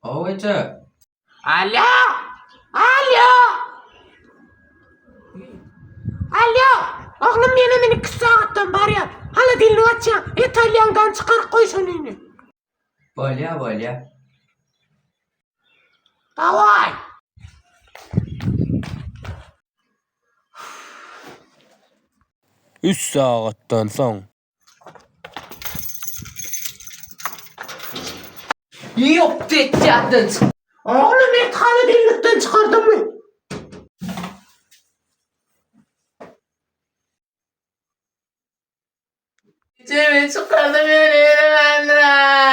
Hawa eje. Alýo! Alýo! Alýo! Oglum ýene men 2 sagatdan barýan. Holodilnik açýan. Et alýaňdan çykaryp goý şony indi. Bolýa, bolýa. Dawaý! Üç sagatdan soň. Ýok, detýatdan çyk. Oglum et holodilnikden çykardyňmy? Eje men çykardym ýöne ýenemändir-ä.